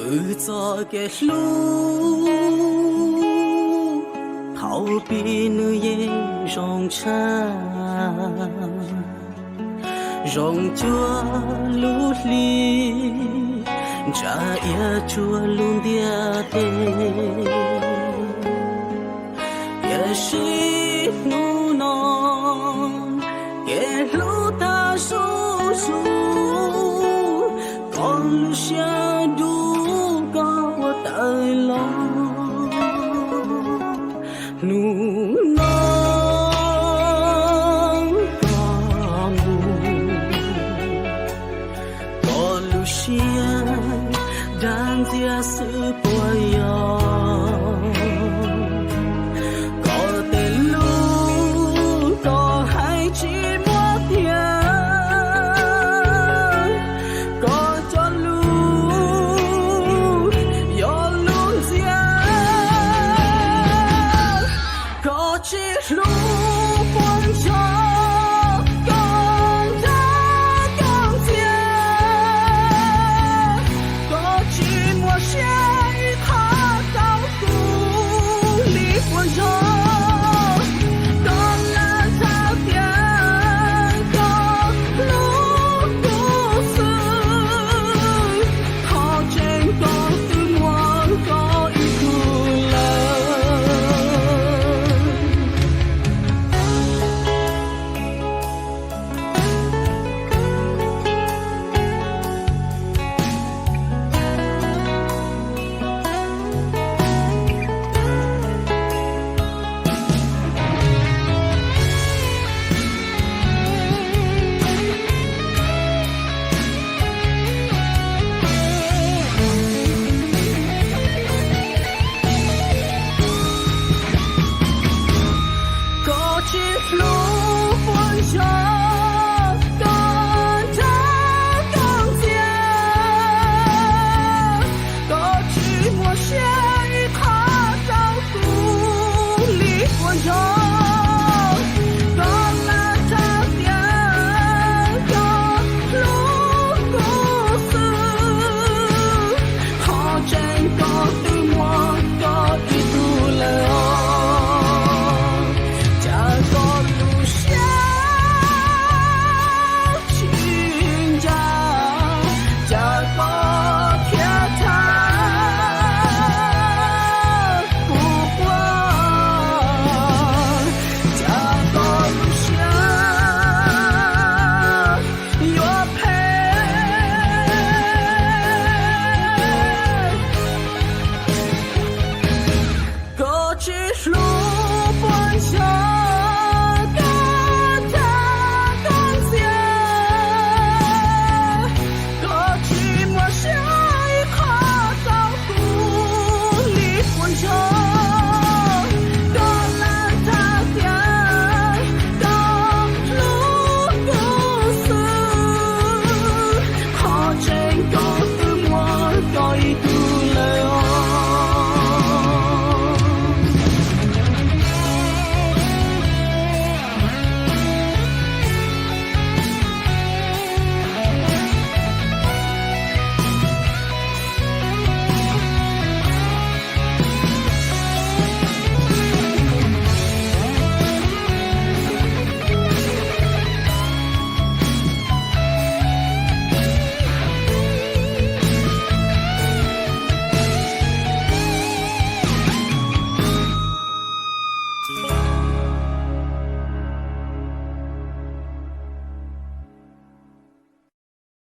Wb txoj kev hlub thaum pib nws yeej zoo tshaj, zoo cuag lub hli, ntsa iab tsuag lub ntiaj teb. Tiam sis hnub no kev hlub tag zuj zus, koj lub siab dub koj ua tawm los. Hnub no koj mus, koj lub siab dag ntxias xwb puas yog? Koj tej lus koj hais tsis muaj tiag, koj cov lus yog lus ntxias. Koj tsis hlub puas yog? Koj dag koj ntxias, koj tsis muaj siab ib qho rau kuv li puas yog? Koj lam tham tias koj hlub kuv xwb, qhov tseeb koj twb muaj koj ib tug lawm. Koj tsis hlub puas yog? Koj dag koj ntxias, koj tsis muaj siab ib qho rau kuv li puas yog? Koj lam tham tias koj hlub kuv xwb, qhov tseeb koj twb muaj koj ib tug lawm os. Cas koj lub siab tsis ncaj, cas koj thiaj tham kuv quaj, cas koj lub siab yuav phem. Koj tsis hlub puas yog? Koj dag koj ntxias, koj tsis muaj siab ib qho rau kuv li puas yog? Koj lam tham tias koj hlub kuv xwb, qhov tseeb koj twb muaj koj ib